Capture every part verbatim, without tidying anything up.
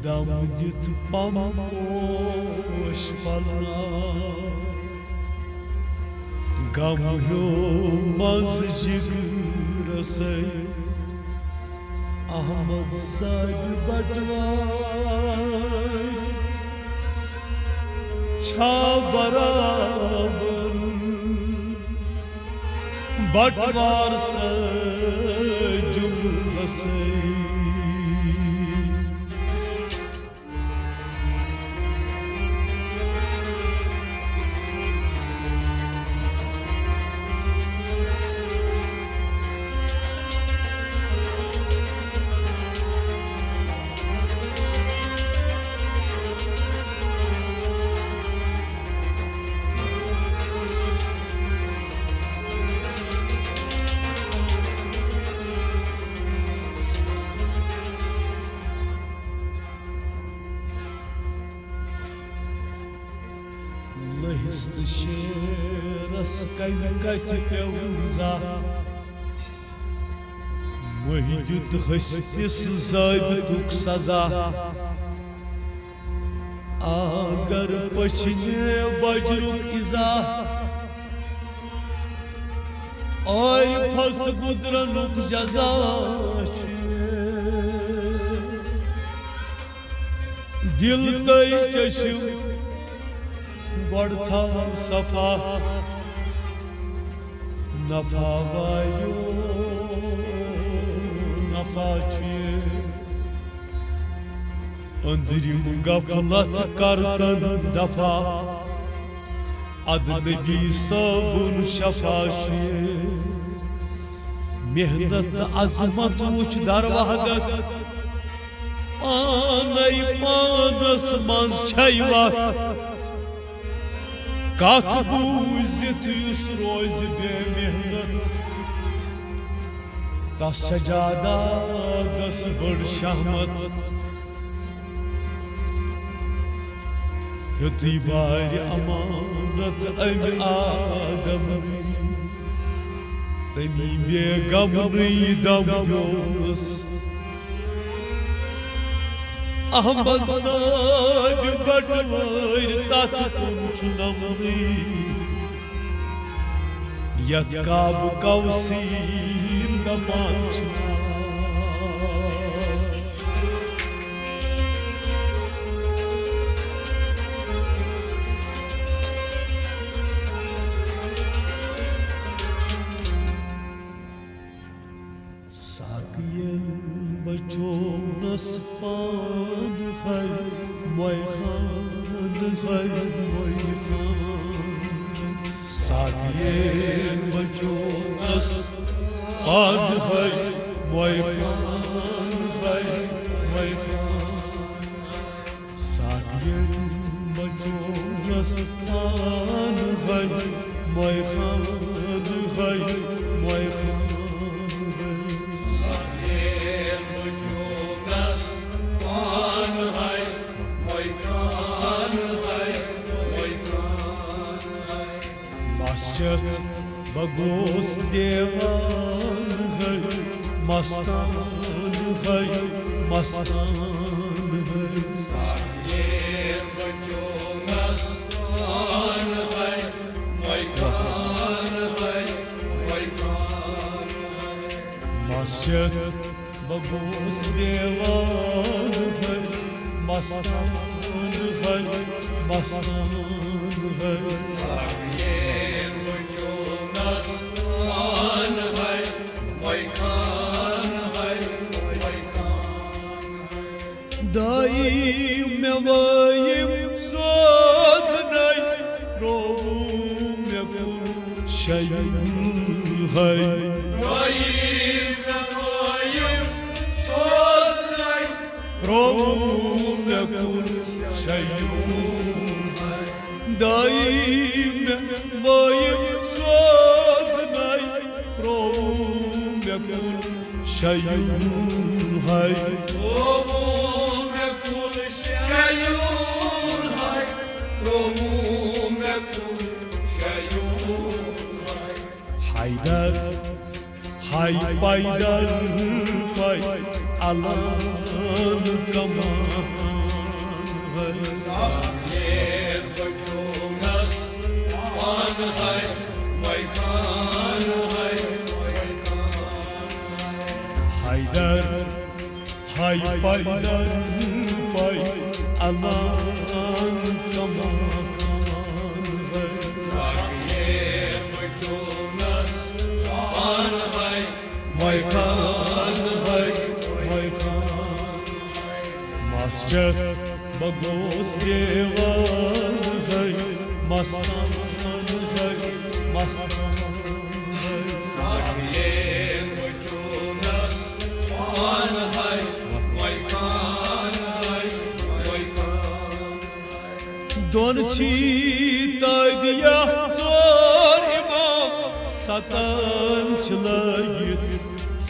دم دِتھ پم پوش پھۄلناو، غم ہیوٚو منٛز جگرسٕے۔ احمد صٲبۍ بٹوٲرۍ چھا برابر بٹوار سۭتۍ جملسٕے؟ لٔہِس تہٕ شیرس کمہِ کتھِ پیوٚو زاہ؟ مٔہۍ دیُت ۂسۍتِس ضٲبطُک سزا۔ اگر پٔچھنہِ بجرُک ایزا، عارفس گُدرنُک جزا چھُ۔ دِل تہٕ چشم گۄڈٕ تھاو صفا، نفع وایو نفع چھُ یہِ۔ أنٛدرِم غفلت کر تن دفع، ادٕ نبی صٲبُن شفا چھُ یہِ۔ محنت تہٕ عظمت وُچھ در وحدت، پانے پانس منٛز چھے وتھ۔ کتھ بوٗزِتھ یُس روزِ بے محنت، تس چھےٚ جادادس بٔڑ شہمت۔ ہیوٚتُے بارِ امانت امہِ آدم، تٔمی بے غمنٕے دم دیوس۔ احمد صٲبۍ بٹوٲرۍ تتھ کُن چھُ نمنٕے، یتھ کعبہٕ کوثین دپان چھِ۔ ساقین بچونس پان ہے، مۄے خان ہے، مۄے خان۔ ساقین بچونس پان ہے، مۄے خان ہے، مۄے خان۔ ساقین بچونس پان ہے، مۄے خان ہے، مۄے خان ہے۔ ساقین بچونس پان ہے، مۄے خان ہے، مۄے خان ہے۔ مس چٮ۪تھ بہٕ گوس دیوان ہے، مستان ہے، مستان ہے۔ ساقین بچونس پان ہے، مۄے خان ہے، مۄے خان ہے۔ مس چٮ۪تھ بہٕ گوس دیوان ہے، مستان ہے، مستان ہے۔ ساقین بچونس پان ہے، مۄے خان ہے، مۄے خان ہے۔ دایہِ مےٚ وٲیِم سوزنَے، پرٛووُم مےٚ کُن شیوٗل ہے۔ دایہِ مےٚ وٲیِم سوزنَے، پرٛووُم مےٚ کُن شیوٗل ہے۔ دایہِ مےٚ وٲیِم سوزنَے، پرٛووُم مےٚ کُن شیوٗل ہے۔ ترٛووُم مےٚ کُل شیوٗل ہے، ترٛووُم مےٚ کُل شیوٗل ہے۔ حیدر ہے پیدل پے الان کمان۔ حیدر، ہاے پیدر، پے الان کما خان ہے۔ مے خان ہے، مے خان۔ مسجد بگوس دیوان ہے، مستان ہے، مستان ہے۔ دون چھی تابیا ژور امام، ستن چھ لٲگِتھ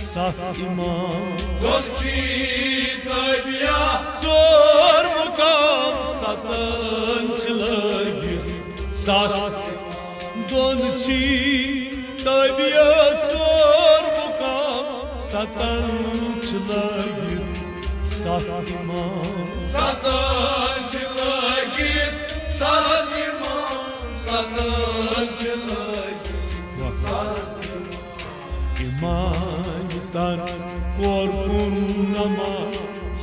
ستھ امام۔ دون چھی تابیا ژور مقام، ستن چھ لٲگِتھ ستھ۔ دون چھی تابیا ژور مقام، ستن چھ لٲگِتھ ستھ امام۔ ستن چھ لٲگِتھ ستھ امام، ستن چھ لٲگِتھ ستھ امام۔ امام تن کور کُن نما،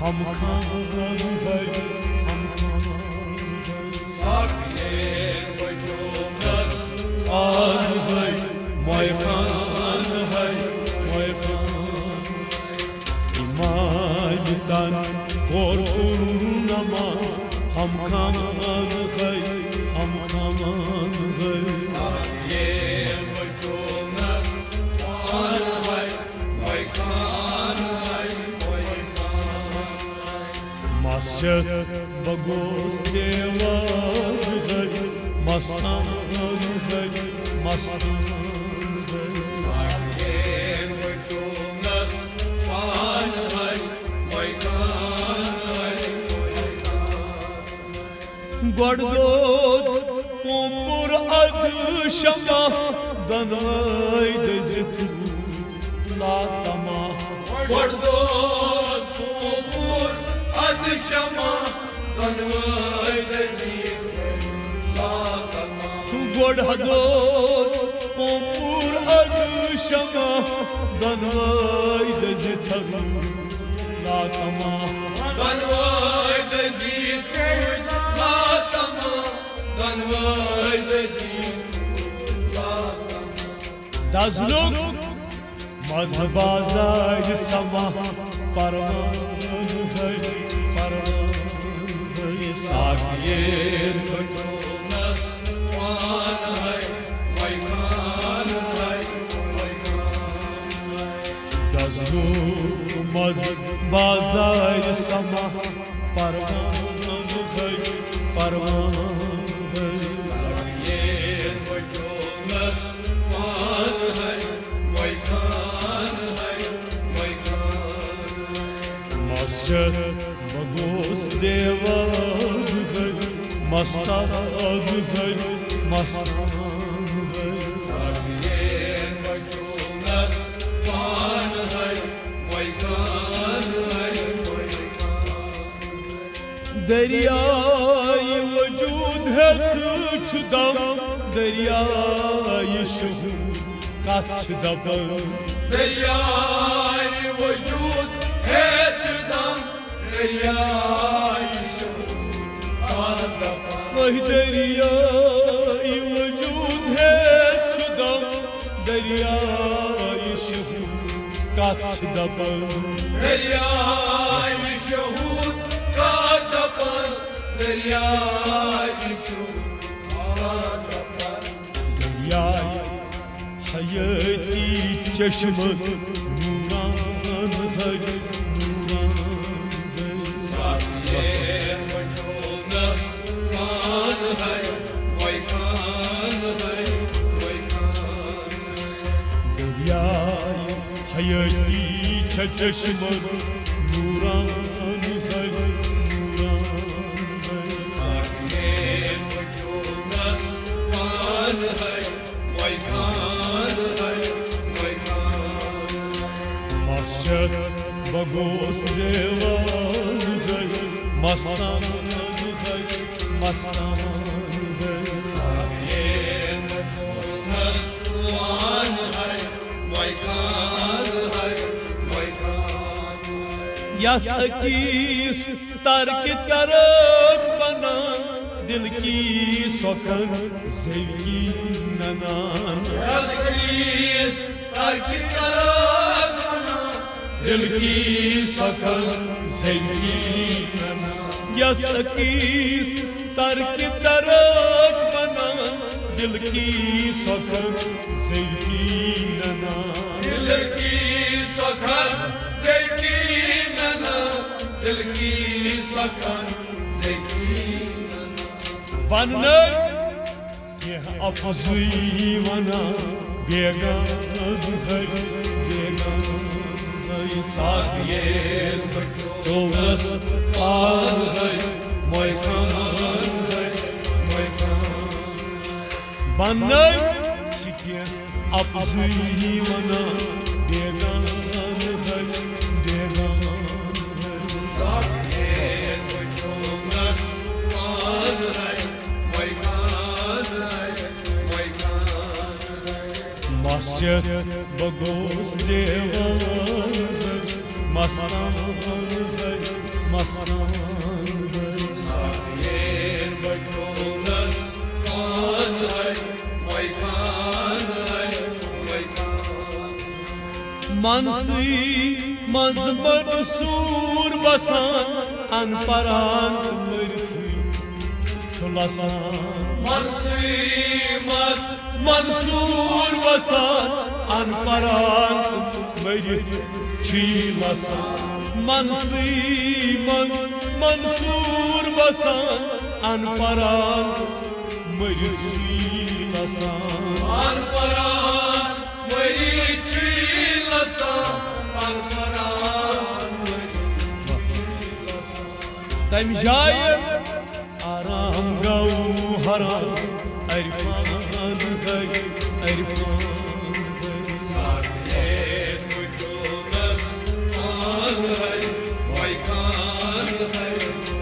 ہم خان ہے، ہم خان ہے۔ آن ہے، مے خان ہے، مے خان۔ امام تن کور کُن نما، ہم خان ہے، ہم خان ہے۔ مسجد بگوس دیوان ہے، مستان ہے، مستان ہے۔ گۄڈٕ دود پوپُر اَدٕ شمع، دۄنوَے دٔزِتھ روٗدۍ لاتما۔ گۄڈٕ دود پوپُر اَدٕ شمع، دۄنوَے دٔزِتھ روٗدۍ لاتما۔ گۄڈٕ دود پوپُر اَدٕ شمع، دۄنوَے دٔزِتھ روٗدۍ لاتما۔ دۄنوَے دٔزِتھ روٗدۍ لاتما، دۄنوَے دٔزِتھ روٗدۍ لاتما۔ دزنُک مَزٕ بازارِ سما، پروان ہے، پروان ہے۔ ساقیَن بچومس پان ہے، وے خان ہے، وے خان ہے۔ دزنُک مَزٕ بازارِ سما، پروان ہے، پروان ہے۔ ساقیَن بچومس پان ہے، وے خان ہے، وے خان ہے۔ مسجد بگوس دیوان ہے، مستان ہے، مستان ہے۔ ساقیَن بچومس پان ہے، وے خان ہے، وے خان ہے۔ دریائے وجود ہیتھ چھ دم، دریائے شہود کتھ چھ دپان۔ دریائے وجود ہیتھ چھ دم، دریائے شہود کتھ دپان۔ وہی دریائے وجود ہیتھ چھ دم، دریائے شہود کتھ چھ دپان۔ دریائے شہود کتھ دپان، دریائے شہود کتھ دپان۔ دریائے حیاتی چشمہ نوران ہے، نوران ہے۔ ساقیَن بچومس پان ہے، وے خان ہے، وے خان ہے۔ دریائے حیاتی چھ چشمہ نوران ہے، نوران ہے۔ ساقیَن بچومس پان ہے، وے خان ہے، وے خان ہے۔ مسجد بگوس دیوان ہے، مستان ہے، آستان گئی۔ یس أکِس ترک ترک بنان، دل کی سخن زیوی ننان۔ یس أکِس ترک ترک بنان، دل کی سخن زیوی ننان۔ یس أکِس ترک ترک بنان، دل کی سخن زیوی ننان۔ دل کی سخن زیوی ننان، دل کی سخن زیوی ننان۔ بننے کینٛہہ افزوٗیی ونان، بیگانہٕ ہے، بیگانہٕ ہے۔ ساقیَن بہٕ چوٚوُس پانہٕ ہے، مے خانہٕ ہے، مے خانہٕ۔ بننے چھِ کینٛہہ افزوٗیی ونان، بیگانہٕ ہے، بیگانہٕ ہے۔ ساقیَن بہٕ چوٚوُس پانہٕ ہے، مے خانہٕ ہے، مے خانہٕ۔ مسجد بہٕ گوس دیوان، مستان ہے، مستان ہے۔ ساقیَن بہٕ چوٚوُس پانہٕ ہے، مے خانہٕ ہے، مے خانہٕ۔ منسٕے منٛز منصور بسان، ان پران تہٕ مٔرتھٕے چھُ لسان۔ منسٕے منٛز منصور بسان، ان پران تہٕ مٔرِتھ چھُے لسان۔ منسٕے منٛز منصور بسان، ان پران تہٕ مٔرِتھ چھُے لسان۔ ان پران مٔرِتھ چھُے لسان، ان پران مٔرِتھ چھُے لسان۔ تَمہِ جایہِ آرام گوٚو حرام، عرفان گٔے، عرفان گٔے۔ ساقیَن بہٕ چوٚوُس پانہٕ ہے، مے خانہٕ ہے،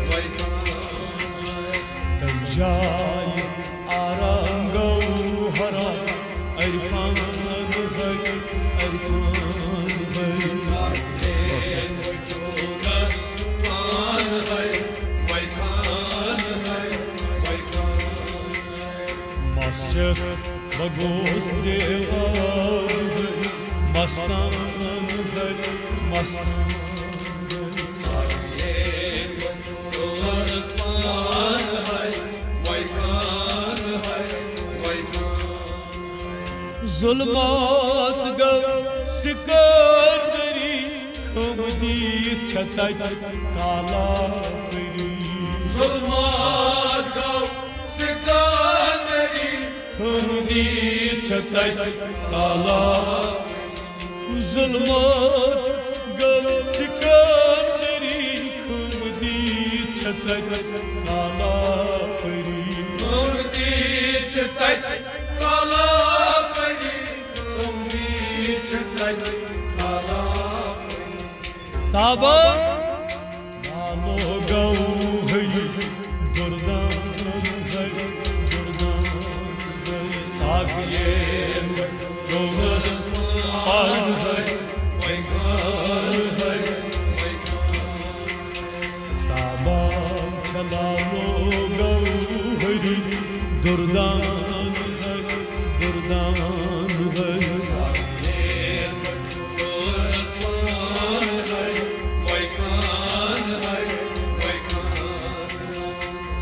مے خانہٕ۔ تَمہِ جایہِ آرام گوٚو حرام، عرفان گٔے، عرفان گٔے۔ ساقیَن بہٕ چوٚوُس پانہٕ ہے، مے خانہٕ ہے، مے خانہٕ۔ مسجد بہٕ گوس دیوان، مستان ہے، مستان ہے۔ ظلمات گوٚو سکندری، خم دِتھ چھےٚ تتہِ کالا پری۔ ظلمات گوٚو سکندری، خم دِتھ چھےٚ تتہِ کالا۔ ظلمات گوٚو سکندری، خم دِتھ چھےٚ تتہِ کالا پری۔ خم دِتھ چھےٚ تتہِ کالا پری، خم دِتھ چھےٚ تتہِ کالا پری۔ تابان لالو گوٚو ہے، دردان ہے، دردان ہے۔ ساقیَن بہٕ چوٚوُس پانہٕ ہے، مے خانہٕ ہے، مے خانہٕ۔ تابان چھےٚ لالو گوٚو ہے، دردان ہے، دردان ہے۔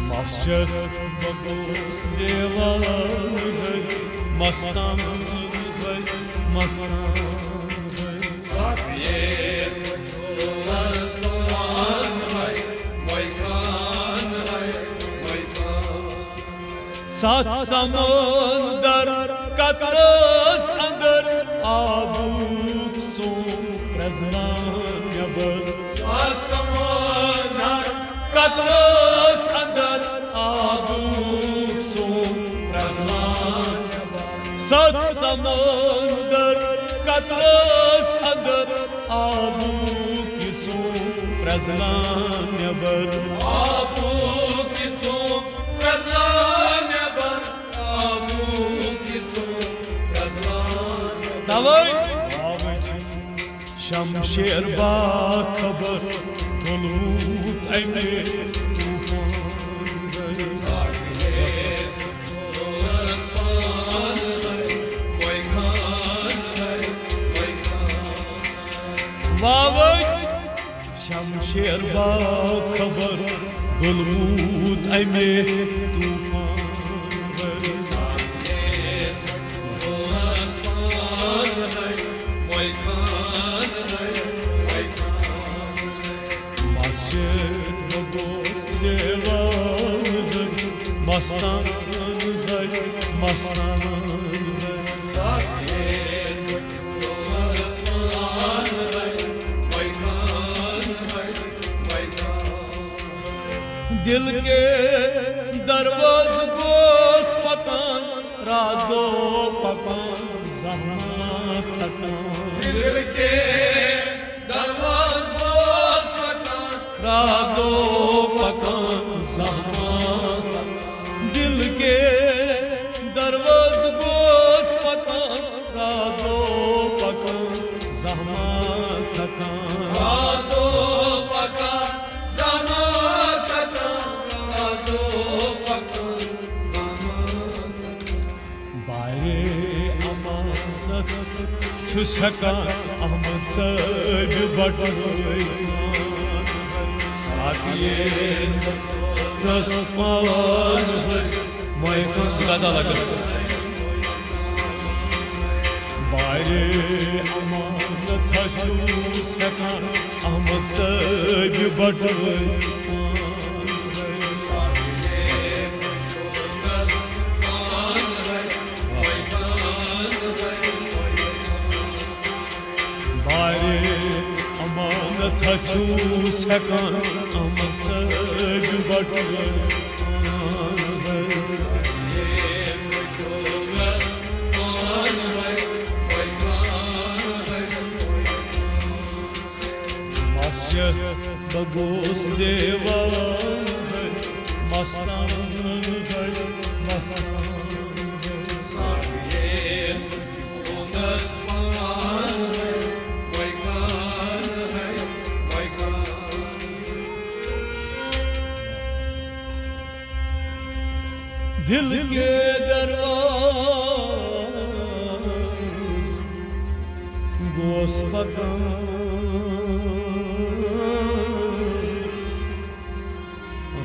مسجد بہٕ گوس دیوان ہے، مستان ہے، مستان ہے۔ ستھ سمندر قطرس اندر، آبُک ژوٚم پرٛزناو نٮ۪بر۔ ستھ سمندر قطرس اندر، آبُک ژوٚم پرٛزناو نٮ۪بر۔ ستھ سمندر قطرس اندر، آبُک یہِ ژوٚم پرٛزناو نٮ۪بر۔ آبُک یہِ ژوٚم اوے، اوے چھِ شمشیر باخبر گوٚلمُت امہِ طوفان۔ واوٕچ شمشیر باخبر گوٚلمُت امہِ طوفان۔ مسجد بگوس دیوان، مستان، مستان۔ دل کے دروازٕ گوس پکان، راتو پکان، زحمت تھکان۔ دل کے دروازٕ گوس پکان، راتو پکان، زحمت۔ دل کے دروازٕ گوس پکان، راتو پکان، زحمت تھکان۔ راتو پکان، زحمت تھکان، راتو پکان، زحمت۔ بارے امانت چھُس ہٮ۪کان احمد صٲبہِ بٹوٲرۍ۔ ساقیے دس پان ہے، مایہِ خان غزل اگر۔ بارے امانت چھُس ہٮ۪کان احمد صٲبہِ بٹوٲرۍ۔ بارے امانت چھُس ہٮ۪کان احمد صٲبہِ بٹوٲرۍ۔ مسجد بگوس دیوان، مستان، مستان۔ دل کے دروازٕ گوس پکان،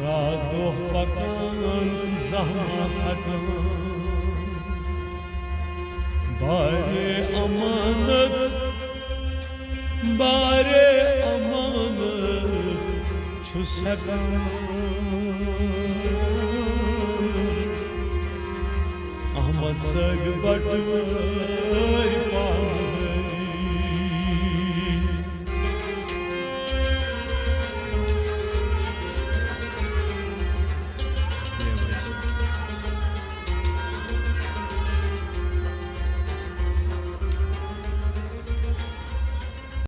راتھ دۄہ پکان تہٕ زحمت تھکان۔ بارے امانت، بارے امانت چھُس ہٮ۪کان احمد صٲبہِ بٹوٲرۍ۔